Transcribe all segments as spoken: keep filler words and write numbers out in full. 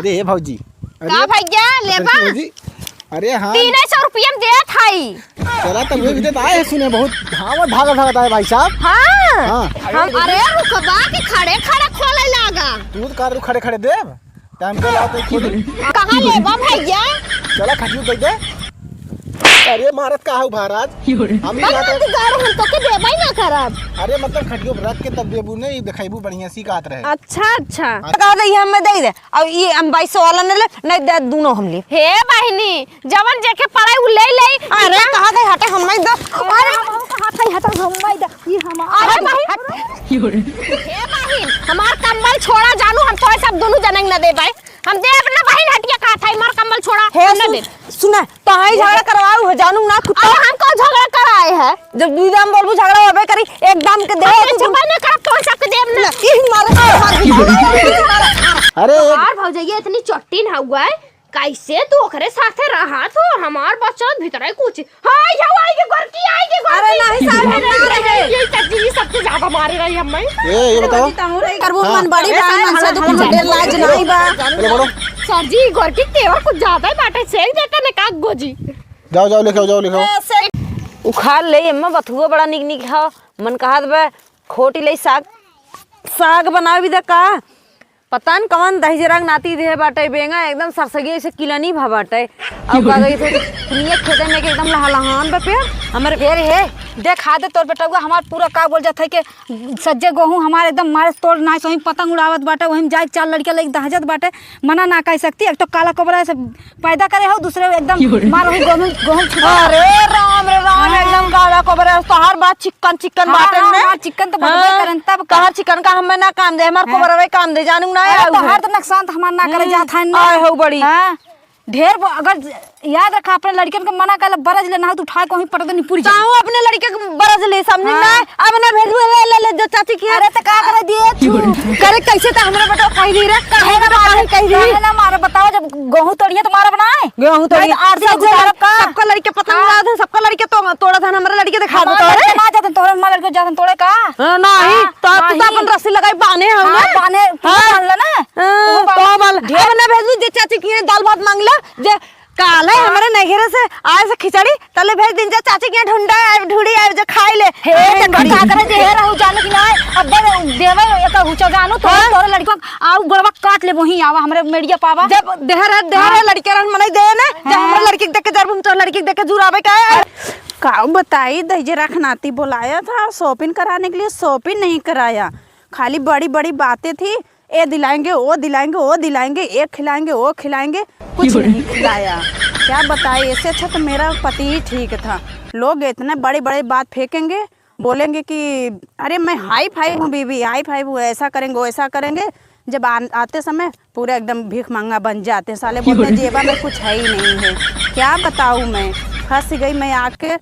ए भौजी, अरे, का भैया, अरे लेबा? भौजी, अरे हाँ। तीन सौ रुपया में देत हई। चला तब वे भी देत आए हैं, सुने बहुत धावत भागत भागत आए भाई साहब। हाँ। हाँ। हम, अरे रुकबा कि खड़े खड़े खोले लागा। तू तो कार खड़े खड़े देब, टाइम पे लाओ तो खुद। कहाँ लेबा भैया? चला खटियो दे दे। अरे मारत का हऊ महाराज? हम ही बात बात है। गाड़ हम तो के देबा ही ना करब। अरे मतलब खटियो रख के तब देबू नहीं, देखाइबू बढ़िया सी कहत रहे। अच्छा, अच्छा। हाँ। कह दे, ये हमें दे दे। अब ये हम बाईस सौ वाला न ले, नहीं दे, दूनो हम ले। हे बहिनी, जवन जेके पड़े उ ले ले। अरे, कहा गई हटे, हम नहीं दे। अरे, हम कहा गई हटे, हम नहीं दे। ये हमारा अरे, हट, बहिन। हट। हे बहिन, हमार कंबल छोड़ा जानू, हम तोय सब दोनों जनंग न दे भाई। हम दे अपना बहिन हटिया कहा था, हमार कंबल छोड़ा, हे हम न सुन, दे। सुना, तहाई झगड़ा करवाऊ हो जानू ना कुत्ता। अरे, हम कौन झगड़ा कराए है? जब दू दाम बोलबू, झगड़ा होबे करी, एक दाम के दे। अरे, चुप ना कर, तोर सबके देब ना। ई मारे, मार दी। अरे, एक और भौजैया इतनी चट्टीन हउआ है, कैसे तू ओकरे साथे रहत हो? हमार बच्चा भीतरे कुछ। हाय, जाओ, आइगे गोरकी, आइगे गोरकी। अरे, नहीं, साहब, हम ना रहे। ये चाची, ये सबसे ज्यादा मारे रही हम। ए, ये बताओ। करबू हाँ। मन बड़ी ए, बाई, साहब, मन से हल्ला, तो कोनो हल्ला। डेर लाज नहीं बा। चलो, बढ़ो। सर जी, गोरकी तेवर कुछ ज्यादा ही बाटे, सेक देता ने का गोजी। जाओ, जाओ, लेके आओ, जाओ, लेके आओ। उखाड़ ले, एम्मा बथुआ बड़ा निक निक ह। मन कहत बा, खोटी ले साग, साग बनावी दे का? पता न कवन दहिजरा के नाती देहे बाटे, बेंगा एकदम सरसगिया से किलनी भा बाटे। अब का कही थे, दुनिया खेते में के एकदम लहलहान बा पेड़। हमरे फेर हे, देखा दे तोर बेटउआ, हमार पूरा का बोल जात है के सज्जे गोहूँ हमार एकदम मारे तोड़ ना, सोही पतंग उड़ावत बाटे, वही में जाए चार लड़किया लेके दहजत बाटे, मना ना कह सकती। एक तो काला कोबरा से पैदा करे हो, दूसरे एकदम मार वही गोहूँ, गोहूँ छुपा। अरे राम रे राम, हाँ। एकदम काला कोबरा, तोहार बात चिकन चिकन हाँ, बाटे हाँ, में। हाँ, चिकन तो बनबे हाँ, करन, तब का? तोहार चिकन का हमें ना काम दे, हमार हाँ। कोबरा वे काम दे, जानू ना अरे आऊ तोहार है। तो नुकसान तो हमार ना करे हम्म, जात है ना। आए हो बड़ी। हाँ। ढेर ब-, अगर याद रखा, अपने लड़कन के मना कर, बरज ले, ना तो उठा के वहीं पटक दे, निपुर जा। ताऊ अपने लड़के के बरज ले, समझ हाँ। ना? अब ना भेजू, ले, ले, ले, जो चाची की है। अरे, तो का करे दिए तू? करे कैसे तो हमरा बेटा कह दी रे, काहे ना मारे, कह दी? काहे ना मारे, बताओ, जब गेहूं तोड़िए तो मारब ना है? गेहूं तोड़िए। नहीं तो आरती सब उतारब का? सबका लड़के पतंग हाँ। उड़ावत हैं, सबका लड़के तो तोड़त हैं, हमरा लड़के दिखा दो हमार तोरे। लड़के ना जाते, तोरे हमार लड़के जाते तोड़े का? हाँ, नहीं, हाँ, तो तू तो नहीं। अपन रस्सी लगाई बांधे हो हाँ, ना? बांधे, तू हाँ। बांध ले ना। हाँ, तू तो बांध। बांध। ढेर अब ना भेजू, जे चाची की है दाल भात मांग ले, जे काल है हाँ। हमरे नैहरे से आए से खिचड़ी, तले भेज दिन जा चाची के यहाँ ढूंढा आए, ढूंढी आए जो खाई ले। हे, अरे देखो बड़ी। का करे जे हे रहू जाने की ना, अब बड़ देवे एक हुचा जानू तो हाँ। तोरे लड़का आऊ गोड़वा काट ले वहीं आवा हमरे मेड़िया पावा। जब देहर है, देहर है हाँ। लड़के रहन मनई दे ने, जब हाँ। हमरे लड़की के देख के जब हम तो लड़की के देख के जुरावे का है। का बताई, दहिजरा के नाती बुलाया था shopping कराने के लिए, shopping नहीं कराया, खाली बड़ी बड़ी बातें थी। ए दिलाएंगे, वो दिलाएंगे, वो दिलाएंगे, ये खिलाएंगे, वो खिलाएंगे, कुछ नहीं खिलाया। क्या बताए, इससे अच्छा तो मेरा पति ही ठीक था। लोग इतने बड़े-बड़े बात फेंकेंगे, बोलेंगे कि अरे मैं हाई फाई हूँ बीबी, हाई फाई हूँ, ऐसा करेंगे, वैसा करेंगे। जब आ-, आते समय पूरे एकदम भीख मंगा बन जाते हैं साले, बोलते हैं जेबा में कुछ है ही नहीं है। क्या बताऊँ मैं, फंस गई मैं आके।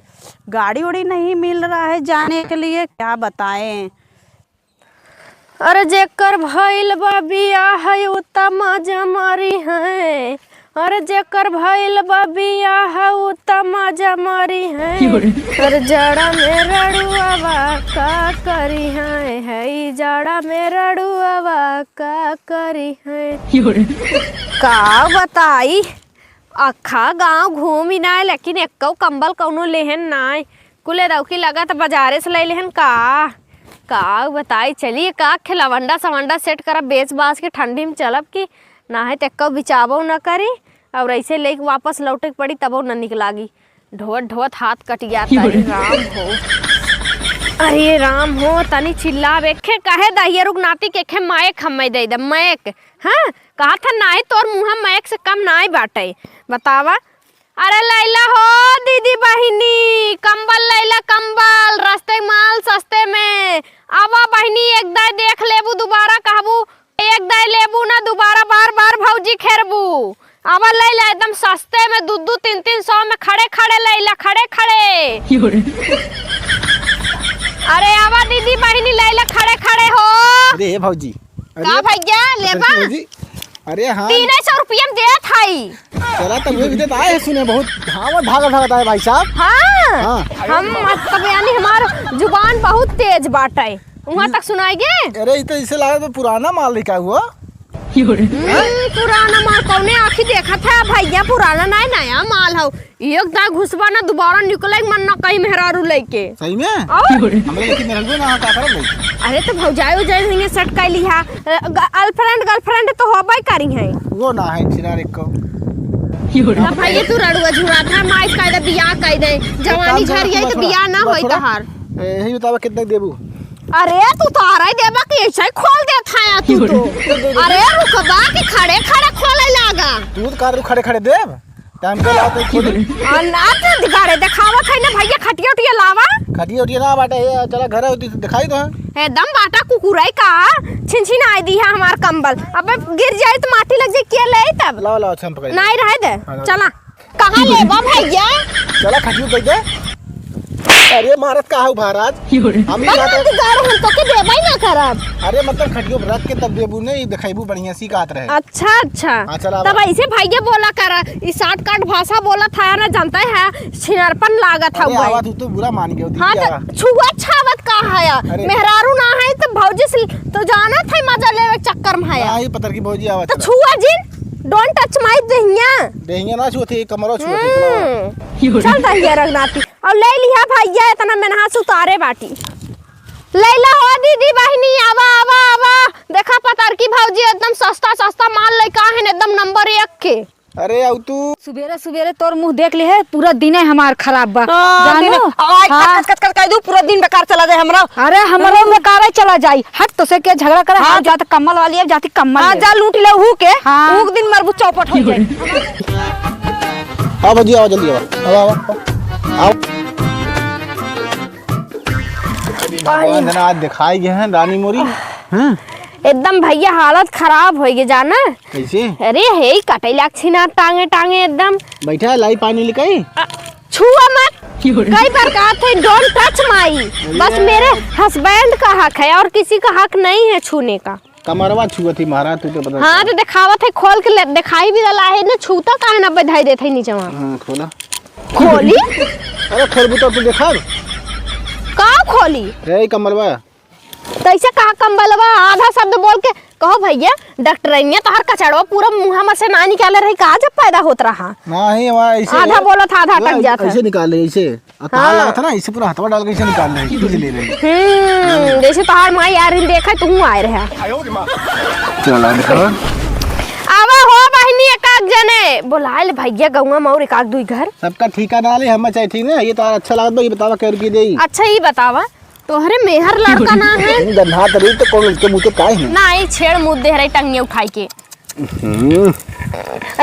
गाड़ी उड़ी नहीं मिल रहा है जाने के लिए, क्या बताएं। अरे जेकर भइल बा बियाह, उ त मजा मारी है। अरे जेकर भइल बा बियाह, उ त मजा मारी है। अरे जाड़ा में रड़ुआवा का करी है, है ई जाड़ा में रड़ुआवा का करी है। का बताई, अक्खा गाँव घूम ही ना, लेकिन एक्को कंबल कौनो लेहन ना। कुले दौकी लगा त बाजारे से ले लेहन का। का बताई, चली का खे लवंडा सवंडा set करब, बेच बाच के ठंडी में चलब कि ना है त एक्को बिचाबो न करी और ऐसे लेके वापस लौटे के पड़ी तबो न निक लागी। ढोत ढोत हाथ कट गया। अरे राम हो, अरे राम हो, तनी चिल्लाब, एखे कहे दहिया रुक नाती के खे माइक हमें दे दे, माइक। हाँ, कहा था नाई तोर मुँह माइक से कम नाई बाटे, बतावा। अरे लैला हो दीदी बहिनी, कंबल लैला कंबल, रस्ते माल सस्ते में। आवा बहिनी, एक दाई देख लेबू, दोबारा कहबू, एक दाई लेबू ना, दोबारा बार बार भौजी खेरबू। आवा लैला, एकदम सस्ते में, दू दू तीन तीन सौ में खड़े खड़े लैला, खड़े खड़े। अरे आवा दीदी बहिनी, लैला खड़े खड़े हो। अरे हे भौजी, अरे का भैया, लेबा? भौजी, अरे हाँ। तीन सौ रुपया में देत हई। चला तब वे भी देत आए, सुने बहुत धावत भागत भागत आए भाई साहब। हाँ। हाँ। हम मतलब यानी हमार जुबान बहुत तेज बाटे। वहाँ तक सुनाई गे? अरे, ई तो इसे लागत बा पुराना माल लेके हुआ। हम्म, पुराना माल कौने आँखी देखत है भैया, पुराना नाहीं, नया माल हौ। एक दाईं घुसबा ना, दुबारा निकले के मन ना कही मेहरारू लइके। सही में? और? हमरे लइके मेहरारू ना, का करब लइके? अरे तो भौजाई उजाई हुई सटकाई लिहा। अ, ग-, girlfriend, girlfriend तो होबे करी है। वो ना है छिनार एक को। अब भैया तू रड़ुआ झुरात है, माई कह दे बियाह कह दे, जवानी एक काम कर, झर गई तो थोड़ा, बियाह ना थोड़ा, होई थोड़ा। तहार। ए, यही बतावा कितना देबू? अरे तू तो आ रही देबा कि ऐसे ही खोल देत है तू तो। अरे रुकबा कि खड़े खड़े खोले लागा। तू तो कार खड़े खड़े देब। टाइम पे लाओ तो खुद। आ, ना तो गाड़े देखावत है ना भैया, खटिया उटिया लावा। खटिया उटिया ना बाटे, ये चला घर होती तो दिखाई दो। एकदम बाटा कुकुराई का छिन छिन आय दी है हमार कंबल। अबे गिर जाए तो माटी लग जाए, के ले तब? लाओ, लाओ, अच्छा, हम पकड़ लेंगे। नहीं रहे दे, हाँ, लाओ। चला। कहाँ लेबा भैया? चला खटियो दे दे। अरे मारत का हऊ महाराज? हम नहीं बस जाते। तू गाड़ो, हम तो के देबा ही ना करब। अरे मतलब खटियो रख के तब देबू नहीं, दिखाईबू बढ़िया सी कहत रहे। अच्छा, अच्छा। हाँ, चला, तब आवा। ऐसे भैया बोला कर, ई shortcut भाषा बोलत है ना, जानता है, छिनरपन लागत है अरे, भाई। आवा, तू तो बुरा मान गयो, हाँ, दिख तो गया। छुआ छावत का है? अरे। मेहरारू ना है तो भौजी से तो जानत है, मजा लेवे चक्कर में है। हाँ, ये पतर की भौजी आवा तो चला। छुआ जिन, don't touch my दहिया। दहिया ना छुअत है, कमरो छुअत है, चला। हम्म। चल दहिया रघुनाथी, और ले लिहा भैया, इतना मेनहा से उतारे बाटी। लैला हो दीदी बहिनी, आवा, आवा, आवा। देखा पतरकी भौजी एकदम सस्ता, सस्ता माल लइके आहिन, एकदम नंबर एक के। अरे, आउ तू। सुबेरे, सुबेरे तोर मुँह देख लिहे, पूरा दिने हमार खराब बा। हाँ, जानू? दिने, आज हाँ। कट, कट, कट, कट कह दू, पूरा दिन बेकार चला जाए हमरा। अरे, हमरो हम्म। बेकार चला जाई। हट, तोसे के झगड़ा करे, हाँ। हाँ, जा त कम्बल वाली, अब जाती कम्बल हाँ, ले। जा लूट ले उहू के, हाँ। उहू के दिन मरबू चौपट हो जाए। आओ भौजी, आओ, जल्दी आओ। आओ, आओ, आओ। भगवान जना आज दिखाई गए हैं रानी मोरी। हाँ। एकदम भैया हालत खराब होइ गई जाना। कैसे? अरे हे ही कटैला छिना टांगे टांगे एकदम। बैठा है, लाई पानी लेके आई। अ, छुआ मत। कई बार कहा थे, "Don't touch my।" अरे बस यार। मेरे husband का हक है और किसी का हक नहीं है छूने का। कमरवा छुअत ही महाराज, तू तो बता। हाँ, तो दिखावत है, खोल के ले, दिखाई भी रहा है ना, छूता काहे ना बधाई देत है नीचवा। हाँ, खोला। खोली? अरे, खोलबू तो तू देखा। का खोली? ए, कमरवा। कैसे कहा कम्बलवा? आधा शब्द बोल के कहो भैया, डॉक्टरनिया तोहर कचड़वा पूरा मुँह में से ना निकाले रही, कहा जब पैदा होत रहा? नहीं, वहाँ ऐसे आधा बोलत, आधा ना, कट जात है। ऐसे निकाल ले, ऐसे। आ, तार हाँ। लगा था ना, इसे पूरा हथवा डाल के इसे निकाल रहे, तुझे ले रहे। हम्म, जैसे तोहार माई आ रही, देखा तू आए रहा। चला दिखा। आवा हो बहिनी, एक आध जने बोलाए ले भैया, गौवा में और एक आध दुई घर। सबका ठिका ना ले, हम चाहे ठीक ना, ये तो अच्छा लागत बा, ये बतावा कै रुपये देई? अच्छा, ये बतावा, तोहरे मेहर लड़का ना है? तुम गन्हात रही तो कौन उसके मुँह पे काहे है? ना, ये छेड़ मुँह दे रही टंगिया उठाई के। हम्म।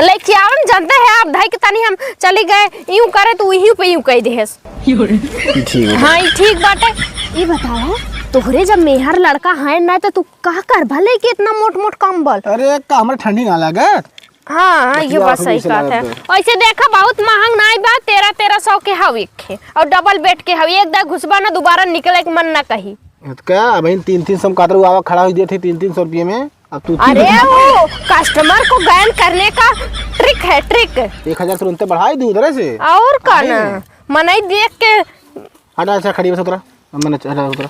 लेके आवन, जानते हैं आप, धई के तनी हम चली गए, यूं करे तो वही पे यूं कह देहस। ठीक है। हाँ, ई ठीक बाटे। ई बतावा, तोहरे जब मेहर लड़का है ना, तो तू का करबा लेके इतना मोट मोट कंबल? अरे, का हमरा ठंडी ना लागत? हाँ, हाँ, ये बात सही कहत है। ऐसे देखा, बहुत महंग नाई बा, तेरह तेरह सौ के हव एक ठे, और double bed के हव, एक दाईं घुसबा ना, दोबारा निकले के मन ना कही। तो का, अबहिन तीन तीन सौ में कातर आवा खड़ा हो देत है, तीन तीन सौ रुपये में। अब तू अरे, वो customer को gain करने का trick है, trick। एक हजार तुरंते बढ़ाई दी उधर से। और का ना? मनई देख के। हटा, अच्छा, खड़ी बस उतरा। अब मैंने, हटा, उतरा।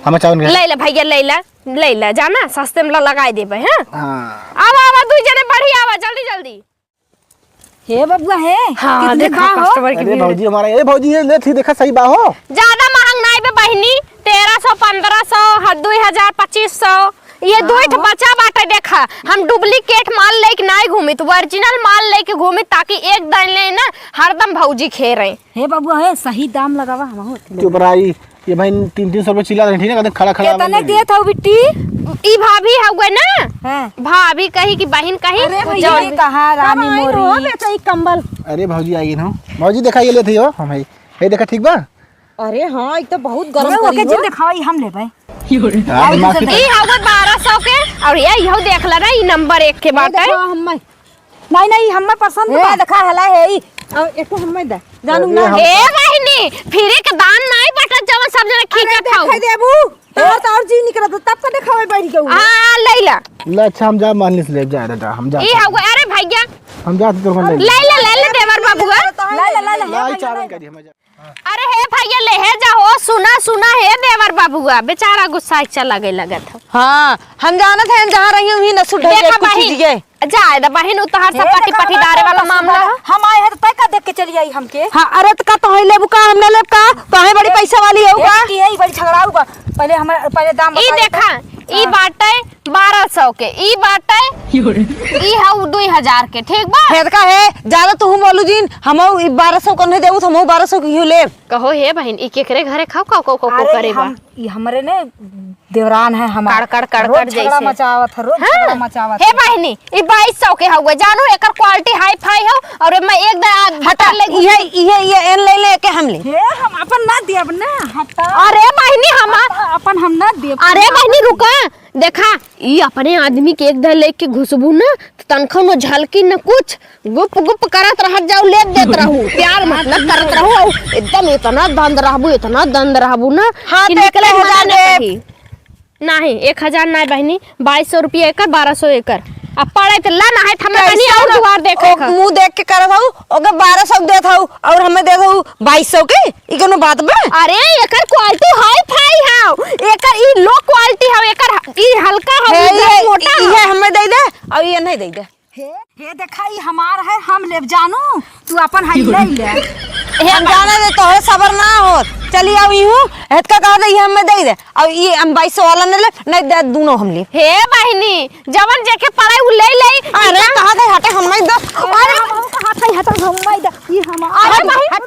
हमें चावल ले ले भैया, ले ले, ले ले, जाना, सस्ते में ल-, लगाई देबे, हाँ? हाँ। आवा, आवा, दुई जने बढ़ी आवा, जल्दी, जल्दी। हे बबुआ, हे, हाँ, कितने देखा भाव हो? Customer की अरे भीड़। भौजी हमारा, ए भौजी, ये ले थी, देखा सही बा हो। ज्यादा महंग नाई बे बहिनी, तेरह सौ, पन्द्रह सौ, ह-, दुई हजार, पच्चीस सौ, ये हाँ दुई ठो हो। बचा बाटे, देखा, हम duplicate माल लेके नाई घूमित, original माल लेके घूमित, ताकि एक दाईं ले ना, हरदम भौजी खे रहे। हे बबुआ, हे, सही दाम लगावा, हम हो। चुप रहा, ई ये भाई तीन तीन सौ रुपये चिल्ला रही थी ना, कहते खड़ा खड़ा केतने आवल देत हऊ बिट्टी? ई भाभी हउवे ना? हाँ। भाभी कही कि बहिन कही, अरे भैया, जौन ये कहा रानी मोरी। बेचा ई कंबल। अरे भौजी आई ना। भौजी देखा ये लेत ही हो, हम है। ये देखा ठीक बा? अरे हाँ, ई तो बहुत गरम अरे करी ओके हो। जिन देखावा, ई हम लेबै। हाँ, दिमाग से ई हउवे बारह सौ के, और ये इहो देख ला ना, ई नंबर एक के ये बाटे। देखो, हम नहीं, नहीं, हमें पसंद ए, बा। देखा हला है ई। और एको हमें दे। जानू अरे ना। हम ए बहिनी, free के दान नहीं बटत जवन सब जने अरे खींचत हऊ। देखाई देबू। तोहर तो और जी निकलत, तब तो देखावे बैठ गऊ। हाँ, ले ला। ले, अच्छा, हम जा, मान ले, ले जा, जा, हम जा। ई हउवे, अरे भैया। हम जा, तोर ले। ले ले, ले ले, देवर बाबुआ। ले ले, ले ले, ले, ले, चावन करी, हम जा। अरे हे भैया, लेहे जा हो, सुना, सुना, हे देवर बाबुआ, बेचारा गुस्सा चला गए लगत हो। हाँ, हम जानत हैं, जहाँ रही वहीं न छुट्टी देखा कुछ बहिन, दीजिए। जाए द बहिन, उ तहार सब हे पाटी देखा, पाटीदारे वाला मामला है। हम आए हैं तो तय का देख के चली आई हमके। हाँ, अरे तो का तोहे लेबू का, हम ना लेब का? तोहे बड़ी पैसा वाली है ए, का? की है, ई बड़ी झगड़ाऊ बा। पहले हमार, पहले दाम ई बताओ देखा, तो। ई हाँ। बाटे बारह सौ के, ई बाटे, ई हऊ दुई हजार के, ठीक बा? हे देखा हे, ज्यादा तू बोलू जिन, हमहू ई बारह सौ के नहीं देबू, तो हमहू बारह सौ के ही लेब। कहो हे बहिन, ई केकरे घरे खाओ, काओ, काओ, काओ, काओ अरे, करे बा? हम, ई हमरे ने देवरान है हमार। कड़, कड़, कड़, रोज कड़ झगड़ा जैसे। मचावत है, रोज हाँ। झगड़ा मचावत हे है। बहिनी, ई बाईस सौ के हउवे, जानू, एकर quality high-fi हउ, और एमे एक दा-, हटा, भीतर ले घुस इहे, इहे, इहे एन ले ले के हम ले। हे, हम अपन ना देब ना, हटा। अरे बहिनी, हमार हटा, अपन हम ना देब। अरे बहिनी, रुका, देखा, ई अपने आदमी के एक दा लेके घुसबू ना, त तनखा न झलकी न कुछ, गुप गुप करत रहत जाऊ, लेत देत रहू, प्यार मतलब करत रहू, अउ एकदम इतना दंद रहबू, इतना दंद रहबू ना हाँ, कि तो निकले एक हजार मना ना दे। कही। नाही, एक हजार नाही बहिनी, बाईस सौ रुपया एकर, बारह सौ एकर। अब पड़े त ला, नाही त हमें बहिनी कैसे और ना? दुआर देखे ओ, खा। मुंह देख के करत हऊ, ओके बारह सौ देत हऊ और हमें देत हऊ बाईस सौ के, ई कोनो बात बा? अरे, एकर quality high-fi हौ, एकर ई low quality हौ, एकर ह-, ई हल्का हौ, हे, ई ये, मोटा ई हौ। है हमें दे दे, और ये नहीं दे दे। हे, हे देखा, ई हमार है, हम लेब जानू, तू अपन है ले ले। हे हम जाने दे, तोहरे सबर ना होत। चली आओ यूं, हेतका कहा दे, ये हमें दे दे। अब ये हम बाईस सौ वाला नहीं ले, नहीं दे, दोनों हम ले। हे बहिनी, जवन जेके पड़े उ ले ले। अरे, कहा दे, हटे, हम नहीं दे। अरे, अरे, हम कहा था, हटे, हम नहीं दे। ये हमार अरे, हट, बहिन। हट।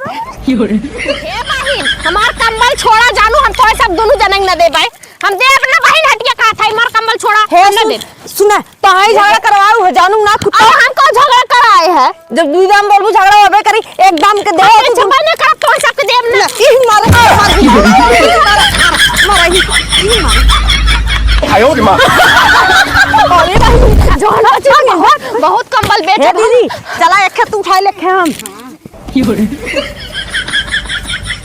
हे बहिन, हमार कंबल छोड़ा जानू, हम तोहे सब दोनों जनंग न देबै। हम देब ना बहिन, हटिया कहा था, हमार कंबल छोड़ा, हे हम न सुन, देब। सुना, तहाई झगड़ा करवाऊ है, जानू ना कुत्ता। अरे हम कौन झगड़ा कराए है? जब दू दाम बोलबू, झगड़ा होबे करी, एक दाम के दे अरे तू। चुप ना कर, तोहे सबके देब ना। ई मारे, मारे, मारे, मारे, ई मारे। आयो रे माँ। अरे भाई, जौन बच्चा बहुत, बहुत कंबल बेच हे दीदी, चला एक खेत उठाए लेखे हम।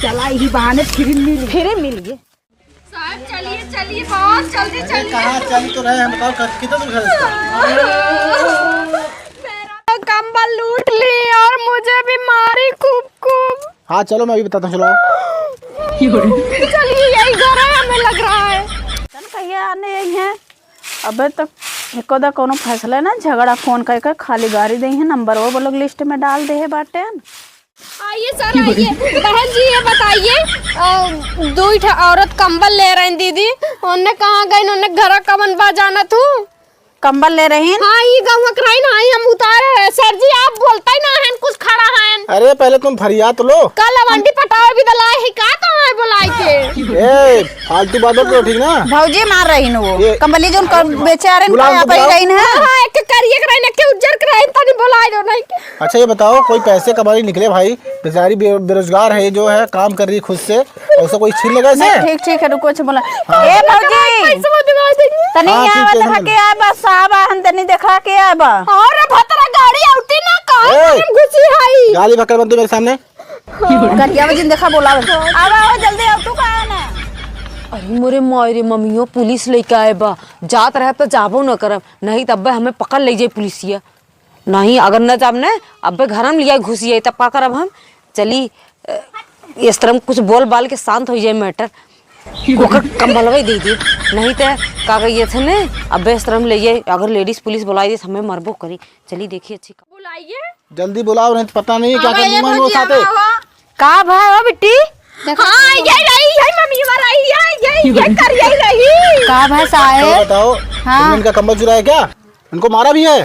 चला, यही बहाने free मिल, free मिल गए। साहब, चलिए, चलिए, बहुत जल्दी अरे, चलिए। कहाँ चली तो रहे हैं, बताओ, कर, कितना दूर घर है इसका? मेरा तो कंबल लूट ली और मुझे भी मारी खूब, खूब। हाँ, चलो, मैं अभी बताता हूँ, चलो। चलिए, यही घर है, हमें लग रहा है। कहिया आने आई हैं? अबे तो एको दा कोनो फैसला ना, झगड़ा फोन करके खाली गारी देइ हैं, नंबर वो लोग list में डाल दे है बाटेन। आइए सर, आइए। बहन जी, ये बताइए, अ, दुई ठा औरत कंबल ले रही दीदी, उनने कहाँ गई, उनने घरा कवन बा जाना तू? कंबल ले रही? हाँ, ई गौवा के रही ना, ई हम उतारे रहे। सर जी, आप बोलता ही ना है, कुछ खड़ा है। अरे, पहले तुम फरियाद लो। कल अवंडी पटावे भी दलाए है, का तो है बोलाई के? ए, फालतू बात मत करो, ठीक ना? भौजी मार रही न वो। ये कंबली जोन कर, बेचारे न बुलाओ, पाया बुलाओ। गई न। हाँ, हाँ, एक करिए के रही न, एक उज्जर के रही, तनी बोलाए दो नहीं के। अच्छा, ये बताओ, कोई पैसे कमाने निकले भाई, बेचारी बे-, बेरोजगार है, जो है, काम कर रही खुद से, और उसे कोई छीन लेगा इसे? नहीं, ठीक, ठीक है, रुको, अच्छा बोला। हाँ। ए, भौजी, पैसे वो दिवा देंगे। तनी हाँ, यहाँ ठीक है, बता हम के आबा, साहब, हम तनी देखा के आबा। और भतरा गाड़ी आउती ना, कहाँ ए, हम घुसी हई? गाली बकल मत दो मेरे सामने। करिया वजन देखा बोलावे। आवा, आवा, जल्दी आवा, तू कहाँ ना? अरे मोरे माई रे, मम्मियो पुलिस लेके आए बा। जात रहे तो जाबो न करब, नहीं तब हमें पकड़ ले जाए पुलिसिया। नहीं, अगर न जाब न, अबे घर में लिया घुसिया, तब का करब हम? चली, अ, इस तरह कुछ बोल बाल के शांत हो जाए matter। ओकर कंबलवा ही दे दी, नहीं तो का कहिए थे ने, अबे इस तरह ले जाए, अगर ladies पुलिस बुलाई दे, हमें मरबो करी। चली देखी अच्छी। बुलाइए। जल्दी बुलाओ, नहीं तो पता नहीं क्या हाँ, कर ये दूंगा मैं वो भौजी खाते। आवा, आवा। का भा हो बिट्टी? हाँ, ये रही, ये मम्मी हमारा, ये, ये, ये कर, ये रही। का भा साहेब? चलो बताओ, हाँ। तुमने इनका कंबल चुराया क्या? इनको मारा भी है?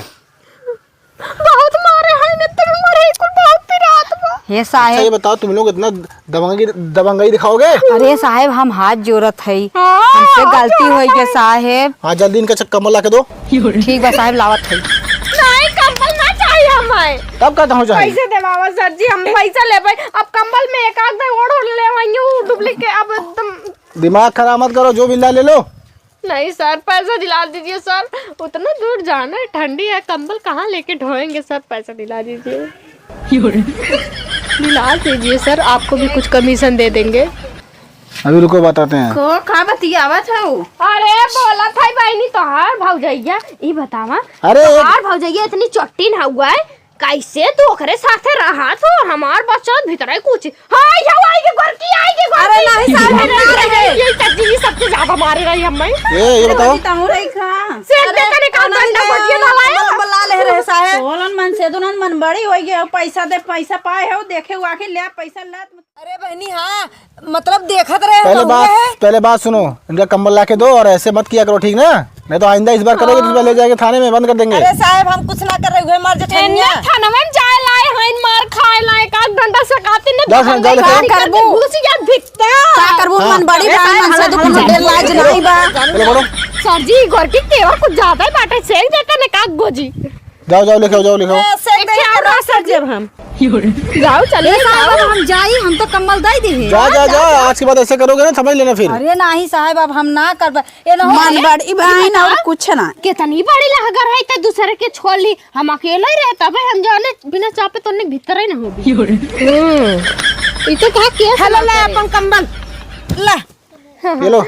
बहुत मारे हैं, इतने मारे, कुल बहुत पिरात बा। हे अच्छा, ये साहेब। बताओ, तुम लोग इतना दबंगई, दबंगई दिखाओगे? अरे साहेब, हम हाथ जोड़त हई, हाँ, हमसे हाथ गलती जोड़त होई के हई। साहेब। हाँ, जल्दी इनका चक-, कंबल ला के दो। ठीक बा साहेब, लावत हई। नहीं, कंबल ना चाहिए हमें। तब का चाहो चाहे? पैसे देवावा सर जी, हम पैसा लेबे। अब कंबल में एक आध ओढ़ ओढ़ ले, वहीं उ duplicate, अब तुम दिमाग खराब मत करो, जो मिल रहा ले लो। नहीं सर, पैसा दिला दीजिए सर, उतना दूर जाना है, ठंडी है, कंबल कहाँ लेके ढोएंगे सर, पैसा दिला दीजिए। दिला दीजिए सर, आपको भी कुछ commission दे देंगे। अभी रुको, बताते हैं। को का बतियावत हऊ? अरे बोला था बहिनी तोहार भौजैया, ई बतावा, अरे तोहार भौजैया इतनी चट्टीन हउआ है, कैसे तू ओकरे साथे रहा तो हमार बच्चा भीतरे कुछ। हाँ, ये आई के गोरकी, आई के गोरकी। अरे नहीं, साहब, हम ना रहे। ये सच्ची, ये सबसे ज्यादा मारे रही हमें। ए, ये बताओ। अरे, तहु रही खा। से अरे, देख के निकाल कौन दंडा बड़ी होइ गई हो, पैसा दे, पैसा पाए हो, देखे हुआ के ले पैसा ला। अरे बहनी, हाँ, मतलब देखत रहे पहले तो बात, हुए है। पहले बात सुनो, इनका कंबल ला के दो और ऐसे मत किया करो, ठीक ना? नहीं तो आइंदा इस बार करोगे तो हाँ। ले जाके थाने में बंद कर देंगे। अरे साहब, हम कुछ ना कर रहे हुए, मर जेठनिया। इन्ने थानवे में जाए लाए हैं, मार खाए लाए, का डंडा से काती ने जाओ, जाओ, लेके आओ। का करबू? घुस गया भित्ता। का करबू? हाँ। मन बड़ी ए, बहन, साहब, मन से हम दुख, हम डेर लाज नहीं बा। चलो, बढ़ो। सर जी, गोरकी तेवर कुछ ज्यादा ही बाटे, सेक देते ने का गोजी। जाओ, जाओ, लेके आओ, जाओ, लेके आओ। ए, सेक दे, क्या लेके आओ। रहा सर जी, अब हम? जाओ, चलिए, ए, साहब, जाओ। अब हम जाई, हम तो कम्बल दे दी है। जा, जा, जा, आज के बाद ऐसे करोगे ना, समझ लेना फिर। अरे नहीं साहब, अब हम ना करबे। ए, ना हो। मन बड़ी बहन और कुछ ना। कितनी बड़ी लहगर है, तो दूसरे के छोड़ ली, हम अकेले ही रहे, तबे हम जाने बिना चापे तो उन्हें भीतर ही ना होगी। हम्म, ई तो कहा केस हेलो, ना ले करे। अपन कम्बल, ला। ये लो।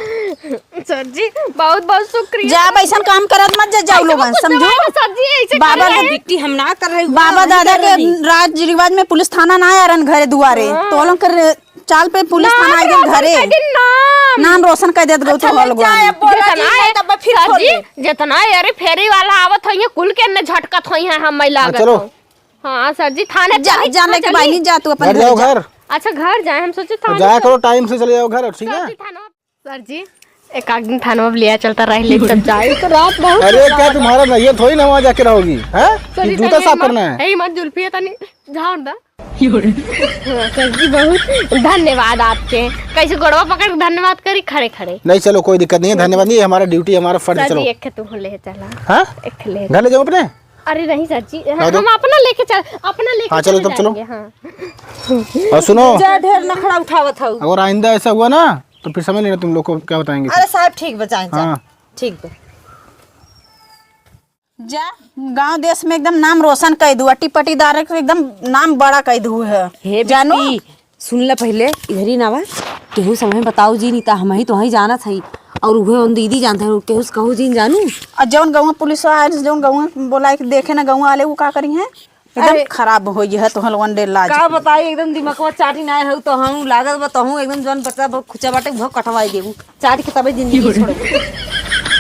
सर जी, बहुत बहुत शुक्रिया। जा, अब ऐसन काम करत मत जा, जाओ ऐसे लोगन, कुछ समझो? नहीं है, सर जी, ऐसे बाबा करे। बिट्टी, हम ना कर रहे, बाबा दादा के राज रिवाज में पुलिस थाना ना आया रहन घरे दुआरे, हाँ। तो लोग कर चाल पे पुलिस नाम थाना आइगन रोशन घरे। कर दिन नाम। नाम रोशन कर देत गो तो अच्छा, ले लोगन। जाए, बोला जितना जी, है, तब फिर सर खोल जी, ले। जितना है, अरे फेरी वाला आवत होइए, कुल के ने झटकत होइए, हम मैं हाँ, लागत चलो। हूँ। हाँ सर जी, थाने जा, चली, जा, हाँ, लेके चली। बाई, जा तू अपन घर घर जाओ जा। घर। अच्छा, घर जाए, हम सोचे अब थाने जाया चल- करो, टाइम से चले जाओ घर, ठीक सर है? जी, थाना, सर जी, एक आध दिन थाना अब लिया चलता रह ले, तब जाए तो रात बहुत अरे, क्या तुम्हारा नैहर थोड़ी ना वहाँ जाके रहोगी, हैं? सर कि जी, जूता तनी साफ मत, करना है? ए, मत जुल्फी है, तनी झाड़ दा। हाँ, सर जी, बहुत धन्यवाद आपके। कैसे गोड़वा पकड़ के धन्यवाद करी, खड़े खड़े। नहीं, चलो, कोई दिक्कत नहीं है, धन्यवाद नहीं, हमारा ड्यूटी, हमारा फर्ज, सर चलो। जी, एक खे तू ले चला। हाँ? एक खे ले। घर ले जाओ अपने? अरे नहीं सर जी, हाँ, दो। हम अपना लेके चल, अपना लेके हाँ, चलो, चले तब चलो। जाएंगे, हाँ। और सुनो, जा ढेर नखड़ा उठावत हऊ। अगर आइंदा ऐसा हुआ ना, तो फिर समझ लेना तुम लोग को क्या बताएंगे। अरे साहब, ठीक बा, जाए, जाए। हाँ। ठीक बा। जा, गांव देश में एकदम नाम रोशन कर दू, अटी पटीदार के एकदम नाम बड़ा कर दू है। हे जानू? बिट्टी, सुन ले पहिले, इधर ही ना बा। केहू से हमें बताऊ जी, नहीं त हमही तोहही जानत हई। और उहे उन दीदी जानत है, केहू से कहू जी जानू। और जौन गौवा पुलिस वाला आइल, जौन गौवा बोलाइ के देखे ना गौवा वाले, वो का करी हैं? एकदम अरे, खराब होइ गया है तोहन लोगन डेर लाज। का बताई, एकदम दिमगवा चाटी ना है तो हम लागत बा तहूँ एकदम जौन बच्चा ब-, खुचा बाटे, वो कटवाई देबू। चाट के तबे जिंदगी छोड़बू।